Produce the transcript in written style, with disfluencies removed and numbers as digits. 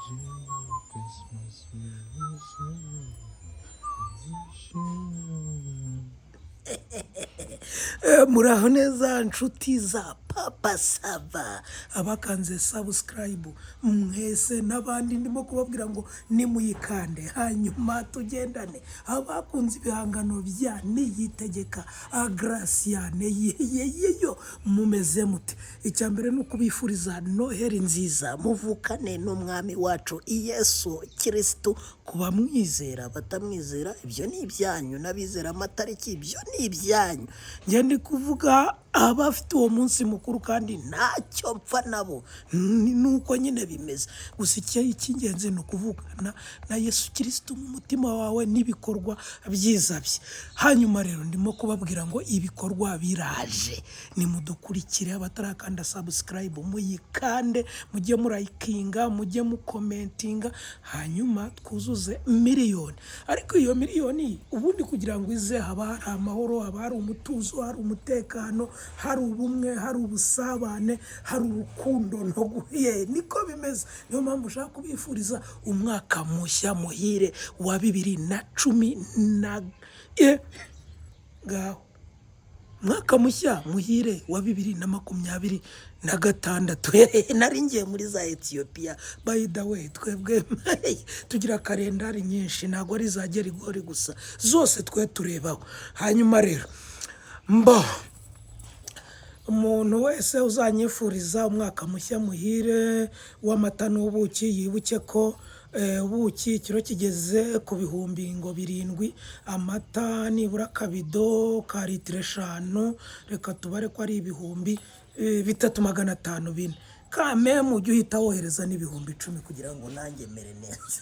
Jingle Christmas, we wish you, we wish you. Muraho neza nshuti za Papa Sava, abakanze subscribe mwese n'abandi ndimo kubabwira ngo nimuyikande hanyuma tugendane. Abakunze ibihangano bya Niyitegeka Graciane, yeyeyeyo, mumeze mute? Icya mbere ni ukubifuriza Noheli nziza, muvukane n'umwami wacu Yesu Kirisitu. Ku bamwizera, batamwizera, ibyo ni ibyanyu, n'abizera amatariki, ibyo ni ibyanyu. Njye ndi kuvuga abafite uwo munsi mukuru kandi ntacyo mpfa nabo. Ni uko nyine bimeze. Gusa icy'ingenzi ni ukuvugana na Yesu Kirisitu mu mutima wawe n'ibikorwa byiza bye. Hanyuma rero ndimo kubabwira ngo ibikorwa biraje, nimudukurikire. Abatarakanda subscribe muyikande, mujye murayikinga, mujye mukomentinga, hanyuma twuzuze miliyoni. Ariko iyo miliyoni ubundi kugira ngo ize, haba hari amahoro, haba hari umutuzo, hari umutekano, hari ubumwe, hari ubusabane, hari urukundo no guye. Niko bimeze. Niyo mpamvu ushaka kubifuriza umwaka mushya muhire wa 2010 na ngaho, umwaka mushya muhire wa 2026. Nari ngiye muri za Etiyopiya. By the way, twebwe tugira kalendari nyinshi, ntabwo ari za Gerigori gusa, zose twe turebaho. Hanyuma rero mbo umuntu wese uzanyifuriza umwaka mushya muhire w'amata n'ubuki, yibuke ko ubuki ikiro kigeze ku bihumbi ngo 7, amata nibura akabido ka litiro 5, reka tubare ko ari ibihumbi 3,500, 4. Kamemu ujye uhita wohereza n'ibihumbi 10 kugira ngo nanjye mere neza.